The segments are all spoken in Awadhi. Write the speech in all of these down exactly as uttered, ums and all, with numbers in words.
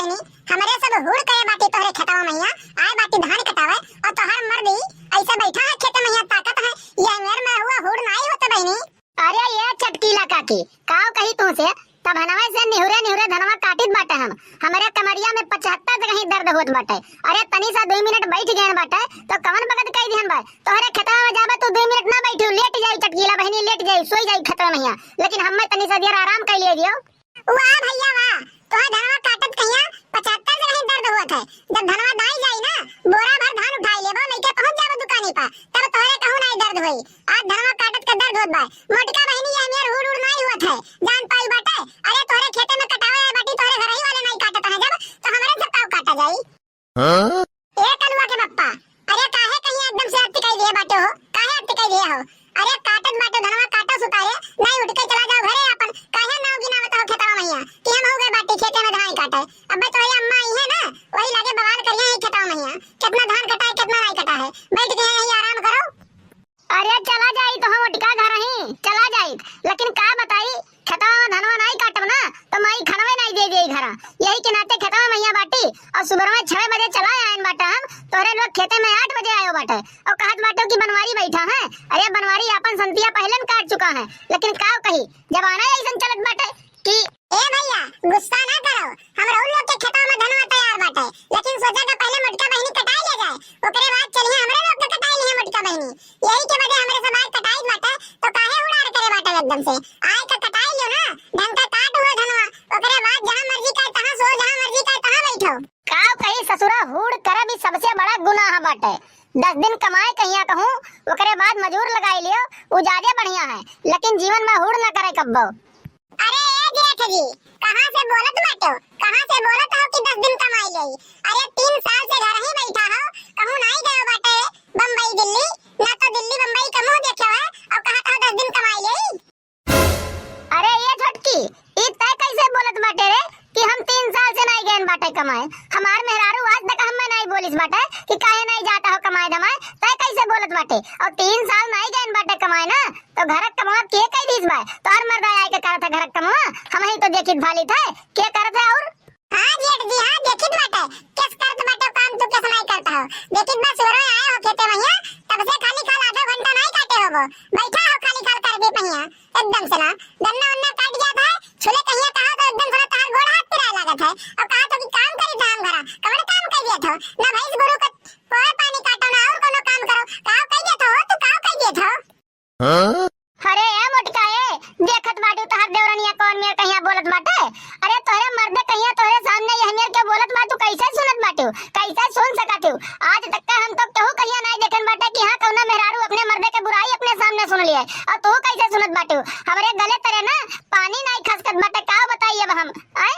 हमरे सब हुड़ करे बाटी तोहरे खेतवा महिया, आए बाटी धान कटावे, और तोहर मर्दी ऐसे बैठा है खेते महिया ताकत है, ये मेर में हुआ हुड़ नाई होते बहिनी। अरे ये चटकीला काकी, काव कही तू से, तब हनवे से निहुरे निहुरे धनवा काटित बाटे हम, हमरे कमरिया में पचहत्तर जगह ही दर्द होत बाटे। अरे तनी सा दुई मिनट बैठ गए बाटे, तो कवन बगत कह दिहन बा, तोहरे खेतवा में जाबे तू दुई मिनट ना बैठू, लेट जाई चटकीला बहिनी, लेट जाई, सोई जाई खेतवा महिया, लेकिन हमें तनी सा देर आराम कर लिए दियो। वाह भैया वाह, तोहे धनवा काटत कहिया पचहत्तर से नहीं दर्द होत है। जब धनवा दाई जाई ना, बोरा भर धान उठाई लेबो, लेके पहुंच जाबो दुकानी पर, तब तोहरे कहूं नहीं दर्द होई। आज धनवा काटत के दर्द होत बा। मोटका बहिनी ये मेर हुड़ उड़ नहीं होत है, जान पाई बाटे। अरे तोहरे खेते में कटावे आए बाटी, तोहरे घर ही वाले नहीं काटत है, जब तो हमरे सब काव काटा जाई। हाँ? ए कलुआ के पप्पा, अरे काहे कहीं एकदम से अटकाई दिए बाटे हो? काहे अटकाई दिए हो? अरे काटत बाटे धनवा काटो सुतारे, नहीं उठ के चला जाओ घरे अपन। काहे नाव गिनावत हो खेतवा महिया कि हम हो गए बाटी खेते में धान काटे? अबे तो वही अम्मा आई है ना, वही लागे बवाल करिए है खेतवा महिया, कितना धान कटा है, कितना नहीं कटा है। बैठ के यही आराम करो। अरे चला जाई तो हम उठका घर ही चला जाई, लेकिन का बताई, खेतवा में धनवा नाई काटब ना, तो माई खनवे नाई दे देई घरा। यही के नाते खेतवा महिया बाटी, और सुबह में छह बजे चला आयन बाटा हम, तोहरे लोग खेते में आठ बजे आयो बाटे, और कहत बाटो कि बनवारी बैठा है। अरे बनवारी आपन संतिया पहले न काट चुका है, लेकिन का कही, जमाना ऐसन चलत बाटे कि ए भैया, गुस्सा ना करो, हम राउर लोग के खेतवा में धनवा तैयार बाटे, लेकिन सोचा था पहले मोटका बहिनी कटाई ले जाए, ओकरे बाद चलिए हमरे लोग के कटाई लिए मोटका बहिनी। यही के वजह हमरे सब आज कटाई बाटे, तो काहे उड़ार करे बाटे एकदम से? आए का कटाई लियो ना, ढंग का काट हुआ धनवा, ओकरे बाद जहाँ मर्जी करे तहाँ सो, जहाँ मर्जी करे तहाँ बैठो। का कही ससुरा, हुड़ करब ई सबसे बड़ा गुनाह बाटे। दस दिन कमाए कहिया कहूँ, ओकरे बाद मजूर लगाई लियो, उ जादे बढ़िया है, लेकिन जीवन में हुड़ न करे कब्बो। अरे ए जेठ जी, कहाँ से बोलत बाटो? कहाँ से बोलत हो कि दस दिन कमाई लेई? अरे तीन साल से घर ही बैठा हो, कहूँ नाई गयो बाटे बम्बई दिल्ली, ना तो दिल्ली बम्बई का मुँह देखे हो, और कहाँ कहाँ दस दिन कमाई लेई? अरे ये छोटकी, ई तय कैसे बोलत बाटे रे कि हम तीन साल से नाई गए बाटे कमाए? हमार मेहरारू आज तक हमें नाई बोलिस बाटे कि काहे नाई जाता हो कमाए धमाए, तय कैसे बोलत बाटे? और तीन साल नाई गए बाटे कमाए ना, तो घर क कमवा के कई दिस बा? तोहर मर्दा आए के करत है घर क कमवा, हम ही तो देखित भालित है, के करत है और? हाँ जेठ जी, हाँ, देखित बाटे, केस करत बाटे काम, तू केस नाई करता हो। देखित बा, सुबह आए हो खेते महिया, तब से खाली खाल आधा घंटा नाई काटे होबो, बैठा हो खाली खाल कर दे पहिया, एकदम से ना, गन्ना उन्ना काट जात है, छुले कहिया कहा तो एकदम से ना तहार गोड़ हाथ पिराए लागत है, और कहा तो कि काम करी था हम घरा, कवन काम कर दिया था, ना भैंस गोरू का पोर पानी काटो, ना और कोनो काम करो, का कह दिया था हो, तू का कह दिया था? हाँ? अरे ए मोटका ए, देखत बाटू तोहर देवरनिया कौन मेर कहिया बोलत बाटे। अरे तोहरे मर्दे कहिया तोहरे सामने यह मेर के बोलत बा, तू कैसे सुनत बाटू? कैसे सुन सकत हू? आज तक का हम तो केहू कहिया नाई देखन बाटे कि हाँ कौनो मेहरारू अपने मर्दे के बुराई अपने सामने सुन लिए, और तू कैसे सुनत बाटू? हमरे गले तरे ना पानी नाई खसकत बाटे, का बताई अब हम, आय?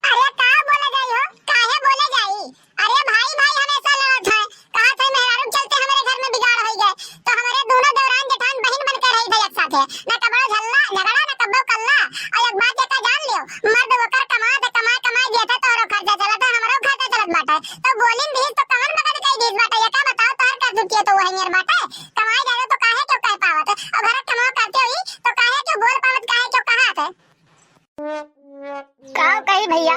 अरे का बोले जाई हो, काहे बोले जाई? अरे भाई भाई हमेशा लड़त है, कहा थे मेहरारू चलते हमारे घर में बिगाड़ हो गए, तो हमारे दोनों देवरान जेठान बहन बन के रही थे एक साथे, न कबो झल्ला झगड़ा न कबो कल्ला। और एक बात एका जान लियो, मर्द ओकर कमात कमाए कमाए दिया था, तोहरो खर्चा चलत है, हमरो खर्चा चलत बाटे, तो बोलिन दीस तो कवन मगज कई दीस बाटे, ये का बताओ तोहर कर दुखिए तो वही मेर बाटे, कमाए जावे तो काहे क्यों कह पावत, और घर कमाओ करते हुई तो काहे क्यों बोल पावत, काहे क्यों कहा थे? का कही भैया,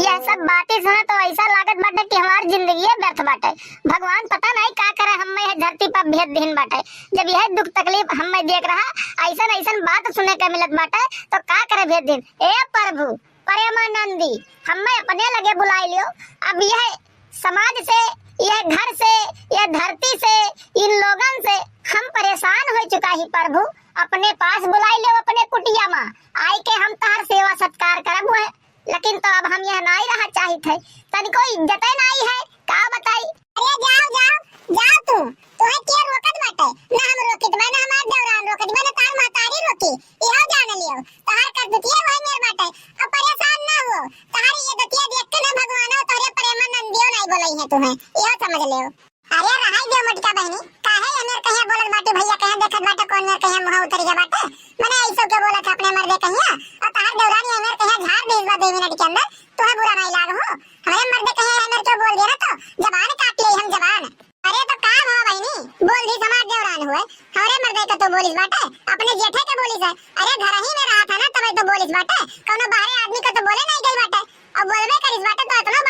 यह सब बातें सुना तो ऐसा लागत बाटे कि हमार जिंदगी व्यर्थ बाटे। भगवान पता नहीं का करे, हमें यह धरती पर भेज दिन बाटे। जब यह दुख तकलीफ हमें देख रहा, ऐसन ऐसन बात सुने के मिलत बाटे, तो का करे भेज दिन। ए प्रभु प्रेमानंदी, हमें अपने लगे बुलाई लियो। अब यह समाज से, यह घर से, यह धरती से, इन लोगन से हम परेशान हो चुका ही प्रभु। अपने पास बुलाई लियो अपने कुटिया मा, आई के हम तोहर सेवा सत्कार करब हुए, लेकिन तो अब हम यह नाई रहा चाहित है, तनिको इज्जते नाई है, का बताई? अरे जाओ, जाओ, जाओ तू, तोहे के रोकत बाटे? ना हम रोकित बा, ना हमार दौरान रोकित बा, ना तार महतारी रोकी, इहो जान लियो, तोहार करतुतिये वही मेर बाटे, अब परेशान ना हो, तोहार ये दतिया देख के ना भगवानो तोहरे प्रेमानंदियो नाई बोलई है तुम्हें, इहो समझ लियो। अरे रहाई दे मोटका बहिनी, काहे ये मेर कहिया बोलत बाटे, भैया कहिया देखत बाटे, कौन मेर कहिया मुँह उतरी गया बाटे, मने ऐसो के बोलत है अपने मर्दे कहिया, और तोहार दौरान ये मेर कहिया झाड़ दीस बा दो मिनट के अंदर, तोहे बुरा नहीं लाग हो, हमारे मर्दे कहिया ये मेर क्यों बोल दिया ना तो जबान काट ले हम जबान। अरे तो का भवा बहिनी, बोल दीस हमार देवरान हुए, हमरे मर्दे का तो बोलिस बाटे, अपने जेठे के बोलिस है। अरे घर ही में रहा था ना तबे तो बोलिस बाटे, कौनो बाहरे आदमी का तो बोले नहीं गई बाटे। अब बोलबे करिस बाटे तो इतना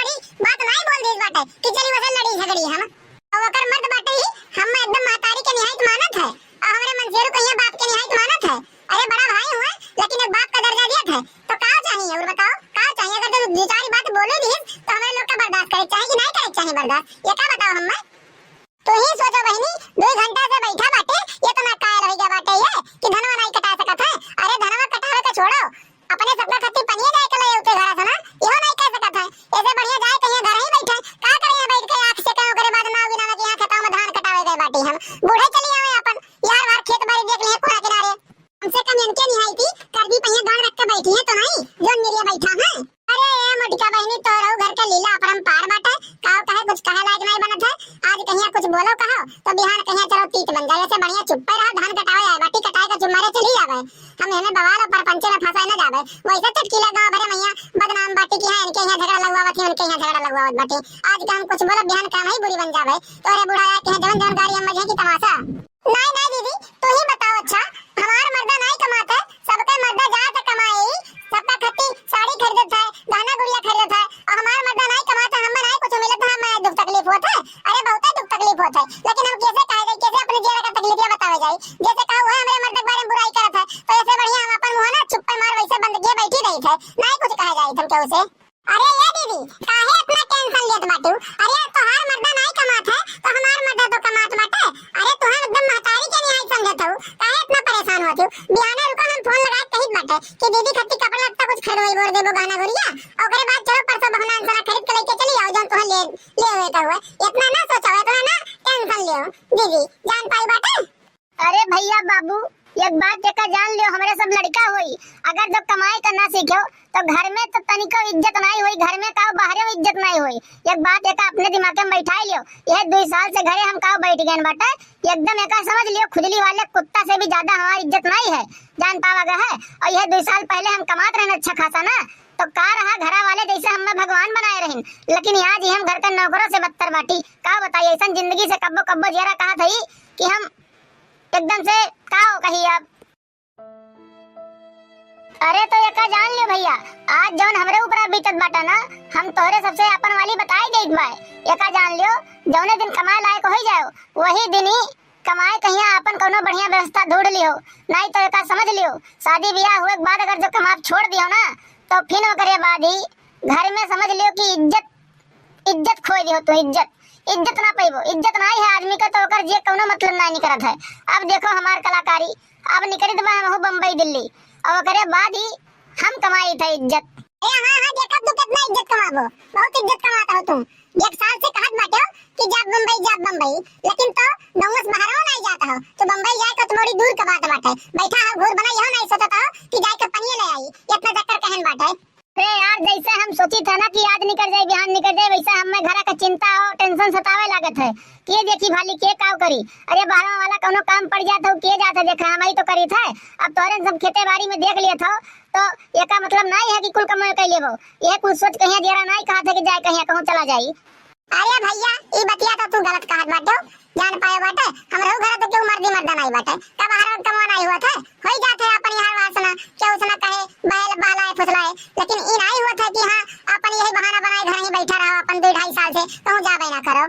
दुइ चार बात बोले दिहिस, तो हमरे लोग का बर्दाश्त करे चाही कि नाहीं करे चाही बर्दाश्त? ये का बताओ हम्मे? तू ही सोचो बहिनी, दुइ घंटा से बैठा बाटे, ये तो ना कायल होइ गया बाटे ये, कि धनवा नाहीं कटा सकत है। अरे धनवा कटावे के छोड़ो, अपने सबका खातिर पनिया जाए के लिए उठे घरा से ना, इहो नाहीं कह सकत है। ऐसे बढ़िया जाए कहीं घर ही बैठे, का करे यहाँ बैठ के आँख से कहीं ओकरे बाद ना गिनावे कि यहाँ खेतवा में धान कटावे गए बाटी हम। बूढ़े चली आवे अपन, यार वार खेत बारी देख लिए पूरा किनारे। कम से कम इनके निहाई थी, कर दी पहिया गाड़ रख के बैठी है तो नाहीं, जोन मेरिया बैठा है। अरे ए मोटका बहिनी, तोहरहू घर के लीला अपरंपार बाटे, काव कहे कुछ कहे लायक नाहीं बनत है। आज कहिया कुछ बोलो कहो, तो बिहान कहिया चलो तीत बन जाए। ऐसे बढ़िया चुप्पे रहो, धान कटावे आए बाटी, कटाए के चुम्मारे चली जावे। हम एमे बवाल और परपंचे में फंसाए न जावे। वैसे चटकीला गाँव भरे मैया बदनाम बाटी कि हाँ, इनके यहाँ झगड़ा लगवावत ही, उनके यहाँ झगड़ा लगवावत बाटी। आज का हम कुछ बोलब, बिहान काम ही बुरी बन जावे। तोहरे बुढ़ाया के यहाँ जवन जवन गाड़ी हम मजे की तमाशा। नाहीं, नाहीं दीदी, तू ही बताओ। अच्छा, हमार मर्दा नाहीं कमात है, सबके मर्दा जात है कमाए, सबका खातिर साड़ी खरीदत है, गहना गुड़िया खरीदत है, और हमार मर्दा नाहीं कमात है, हमें नाहीं कुछ मिलत है, हमें दुख तकलीफ होत है। अरे बहुते दुख तकलीफ होत है, लेकिन हम कैसे कहे जाए, कैसे अपने जिया का तकलीफिया बतावे जाए? जैसे कहा हुआ हमरे मर्द के बारे में बुराई करत है, तो ऐसे बढ़िया हम अपन मुँह ना चुप्पे मार वैसे बंद किए बैठी रही थे, नाहीं कुछ कहे जाए हम केहू से। अरे ये दीदी, काहे इतना टेंशन लेत बाटू? अरे तोहार मर्दा नाहीं कमात है, तो हमार मर्दा तो कमात बाटे। अरे तोहार एकदम महतारी के निहाई समझत हूँ, काहे इतना परेशान होत हूँ? बिहाने रुको, हम फोन लगा के कहित बाटे कि दीदी खातिर कपड़ा लत्ता कुछ खरीदवाई बोर देबो, गहना गुड़िया, ओकरे बाद चलो परसों बहुना अंसरा खरीद के लेके चली आओ, जौन तोहे ले, ले हुए का हुआ। इतना ना सोचो, इतना ना टेंशन लियो दीदी, जान पाई बाटे। अरे भैया बाबू, एक बात एका जान लियो, हमरे सब लड़का होई, अगर जब कमाई करना सीखो तो घर में तो तनिको इज्जत नाहीं होई, घर में का बाहरे में इज्जत नाहीं होई। एक बात एका अपने दिमाग में बैठाई लियो, यह दुई साल से घरे हम का बैठ गए बाटे, एकदम एका समझ लियो खुजली वाले कुत्ता से भी ज्यादा हमारी इज्जत नाहीं है, जान पावा गया है। और यह दुई साल पहले हम कमात रहन अच्छा खासा ना, तो का रहा, घरा वाले जैसे हमें भगवान बनाए रहिन, लेकिन आज ही हम घर के नौकरों से बदतर बाटी। का बताई, ऐसन जिंदगी से कब्बो कब्बो जियरा कहा थई कि हम एकदम से का हो कही अब। अरे तो एका जान लियो भैया, आज जौन हमरे ऊपर बीतत बाटा ना, हम तोहरे सबसे अपन वाली बताई देत बाय। एका जान लियो, जौने दिन कमाए लायक होई जाओ, वही दिन ही कमाए कहिया अपन कौनो बढ़िया व्यवस्था ढूंढ लियो, नाहीं तो एका समझ लियो, शादी ब्याह हुए के बाद अगर जो कमाब छोड़ दियो ना, तो फिर ओकरे बाद ही घर में समझ लियो कि इज्जत, इज्जत खोई दियो तू, इज्जत, इज्जत ना पैबो, इज्जत नाहीं है आदमी का तो ओकर जे कौनो मतलब नाहीं निकरत है। अब देखो हमार कलाकारी, अब निकरित बा हमहू बम्बई दिल्ली, और ओकरे बाद ही हम कमाई था इज्जत। ए हाँ हाँ, देखत तू कितना इज्जत कमाबो, बहुत इज्जत कमात हो तू। एक साल से कहत बाटे हो कि जाब बम्बई, जाब बम्बई, लेकिन तो गाँव से बाहरो नाहीं जात हो। तो बम्बई जाए के तो बड़ी दूर के बात बाटे। बैठा हो घूर बना, यहो नाहीं सोचत हो कि जाए के पनिये ले आई, इतना चक्कर कहन बाटे। अरे यार, जैसे हम सोची था ना कि आज निकल जाए, बिहान निकल जाए, वैसे हमें घर का चिंता और टेंशन सतावे लागत है। के देखी भाली, के काव करी? अरे बाहरवा वाला कौनो काम पड़ जात हो, के जात है देखा, हम ही तो करी थे। अब तोहरे सब खेते बाड़ी में देख लिए था, तो एका मतलब नाहीं है कि कुल कमाई कर लेबो। ये कुल सोच कहिया जेरा नाहीं कहा था कि जाए कहिया कहूँ चला जाई। अरे भैया, ई बतिया तो तू गलत कहत बाटे हो। जान पाए बाटे, हमरो घर तो केहू मर्दी मर्दा नाहीं बाटे। का बाहर कमवा नाहीं हुआ था? होई जात है अपन यार वासना, केहू से ना कहे, बहल बहलाए फुसलाए, लेकिन ई नाहीं हुआ था कि हाँ, अपन यही बहाना बनाए घर ही बैठा रहो, अपन दो ढाई साल से कहूँ जाबे ना करो।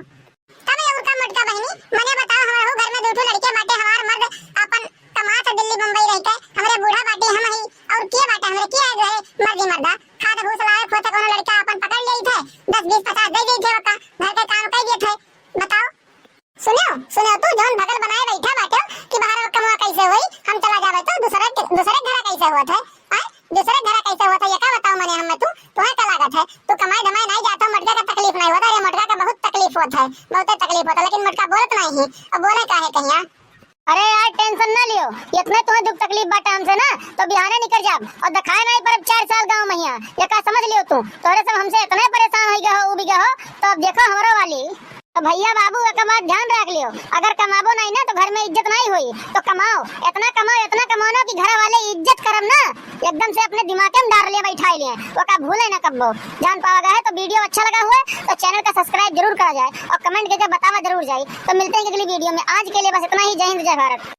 तब ये उनका मोटका बहिनी, मने बताओ, हमरो घर में दो ठो लड़के बाटे, हमार मर्द अपन कमात है दिल्ली बम्बई रह के, हमरे बूढ़ा बाटे हम ही, और के बाटे हमरे, के है जो है मर्दी मर्दा? खाद भूस लावे खोते कोनो लड़का अपन पकड़ लेई थे, दस बीस पचास दे देई थे, ओका घर के काम कर दिए थे। बताओ। सुनियो, सुनियो, तू जौन भगल बनाए बैठा बाटे कि बाहर कमवा कैसे होई, हम चला जावे तो दूसरे, दूसरे घर कैसे हुआ थे, आय? दूसरे घर कैसे हुआ थे, ये का बताओ मने हमें तू, तुम्हें का लागत है? तू कमाए धमाए नाहीं जाता, मोटका का तकलीफ नाहीं होता, अरे मोटका का बहुत तकलीफ होता है, बहुते तकलीफ होता, लेकिन मोटका बोलत नाहीं है, अब बोले काहे कहिया? अरे यार, टेंशन ना लियो, इतने तुम्हें दुख तकलीफ बाटे हमसे ना, तो बिहाने निकल जाब और दिखाए नाहीं परब चार साल गाँव में हिया। ये का समझ लियो तू, तोहरे सब हमसे इतने परेशान हो गए हो, उब गए हो, तो अब देखो हमरो वाली। तो भैया बाबू, एक बात ध्यान रख लियो, अगर कमाबो नाहीं ना तो घर में इज्जत नाहीं होई, तो कमाओ, इतना कमाओ, इतना कमाओ ना कि घर वाले इज्जत करम ना, एकदम से अपने दिमाग में डाल लिए, बैठा लिए, वो का भूले ना कब्बो। जान पावा गया है तो वीडियो अच्छा लगा हुआ है तो चैनल का सब्सक्राइब जरूर करा जाए और कमेंट करके बतावा जरूर जाए। तो मिलते हैं अगली वीडियो में, आज के लिए बस इतना ही। जय हिंद, जय भारत।